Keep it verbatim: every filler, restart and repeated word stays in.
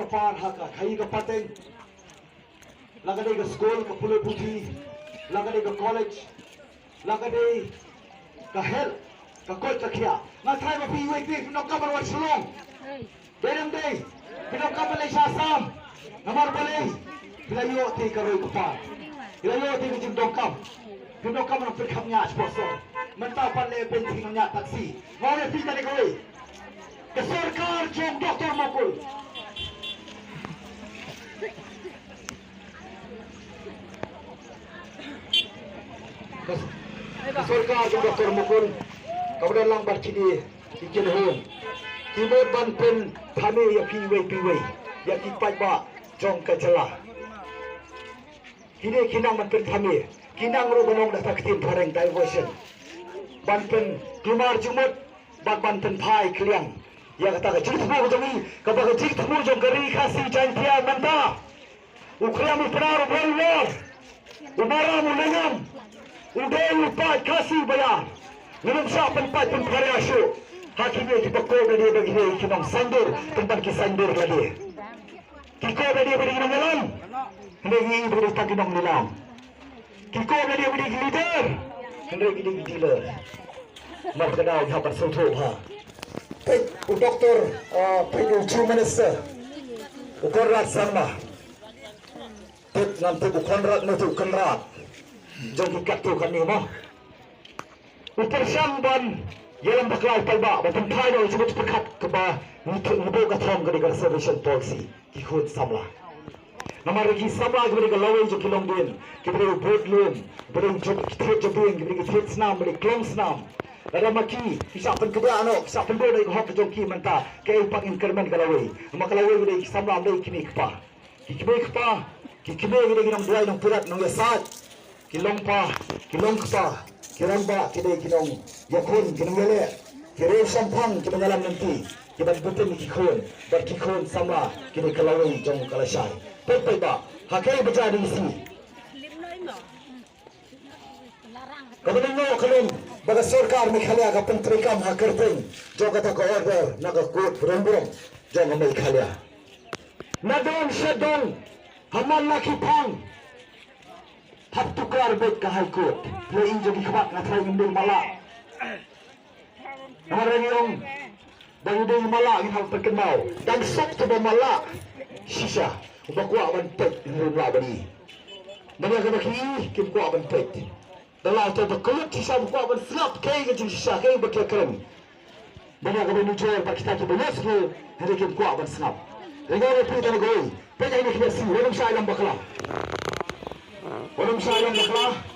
Par ha ka khaii ka pateng. La ka dei ka skul, ka pule puthi, la ka dei ka college, la ka dei ka health, ka koit ka khiah. Nga tharai ba phi iwei phi phi donkam ban wan Shillong. Dei ne ym dei? Phi donkam ban leit sha Assam. Namar balei? Phi la ïoh te ka roi ka par. Phi la ïoh te ka jingdonkam. Phi donkam ban pyrkhat ñiah sponsor. Mynta pat leh beiñ phi ñiah taxi. Nga ong ïa phi kane kawei. Ka sorkar jong Doctor Mukul. Ka sorkar jong Doctor Mukul kaba don lang bad kine ki kynhun, ki mut ban pynthame ïa phi iwei pa iwei, ïa ki paidbah jong ka jylla. Kine ki nang ban pynthame, ki nang ruh ban ong da ka ktien phareng diversion, ban pynkulmar jingmut bad ban pynphai kylliang ïa kata ka jingthmu ka jong ngi, kaba ka jingthmu jong ka ri Khasi Jaiñtia mynta. U Khriam u Pnar u Bhoi u Lor, u Maram u Lyngngam, u Dei u Paid Khasi Baïar. Ngim shah pynpait pynpharia shuh ha kine kiba kob lade ba ki dei ki nong saiñdur, pynban ki saiñdur lade. Ki kob lade ba dei ki nongïalam, hynrei ngi ba dei tang ki nongïalam. Ki kob lade ba dei ki leader, hynrei ki dei ki dealer. Mar ka dei ngi hap ban sngewthuh ha. Peit u doktor, ah, peit u Chief Minister, u Conrad Sangma. Tip ngam tip u Conrad ne u Conrad. Jong ki katto katne mo. U pyrshang ban ïalam bakla ïa u paidbah, ban pynphai noh ïa u jingmut jingpyrkhat kaba ngi buh ka thong ka dei ka reservation policy, ki khun samla. Namar ki samla kiba dei ka lawei jong ki longdien, kiba dei u bud lum, kiba dei u jop, ki thied jabieng, kiba dei ki thied snam, kiba dei klong snam. Lada ma ki, ki shah pynkdiah noh, ki shah pynduh noh ïa ka hok ka jong ki mynta, kaei pat ngin kyrmen ka lawei. Namar ka lawei ka dei ki samla, ym dei ki kmie ki kpa. Ki kmie ki kpa, ki kmie ki dei ki nongduwai nongpyrkhat nongïasaid. Ki longpa, ki longkpa, ki rangbah ki dei ki nongïakhun, ki nongïaleh, ki riew shemphang, ki nongïalam lynti, ki ban btin ïa ki khun, bad ki khun samla ki dei ka lawei jong ka lashai. Peit peit bah, ha kaei ba jia dei shi. Kaba nyngkong ka long ba ka sorkar Meghalaya ka pyntreikam ha kyrteng jong kata ka order na ka court burom burom jong ka Meghalaya. Na dong sha dong, ha man la ki phang, hap tuklar beit ka High Court. Phi i jong ki khmat, nga tharai ngim dei mala. Namar ngi ong ba ngi dei mala, ngi hap ban kynmaw. Dang suk tu ba mala shisha, uba kwah ban peit ngi ruh mala ban i. Mala kaba ki i kim kwah ban peit. Da la to ba kyllut shisha ba kwah ban sngap kaei ka jingshisha, kaei ba ki kren. Ba nga kaba nujor ba kita kiba ïohsngew, hynrei kim kwah ban sngap. Ynda nga phi tang kawei, peit ïa kine ki nasi, wat nym shah ïalam bakla. Wat nym shah ïalam bakla.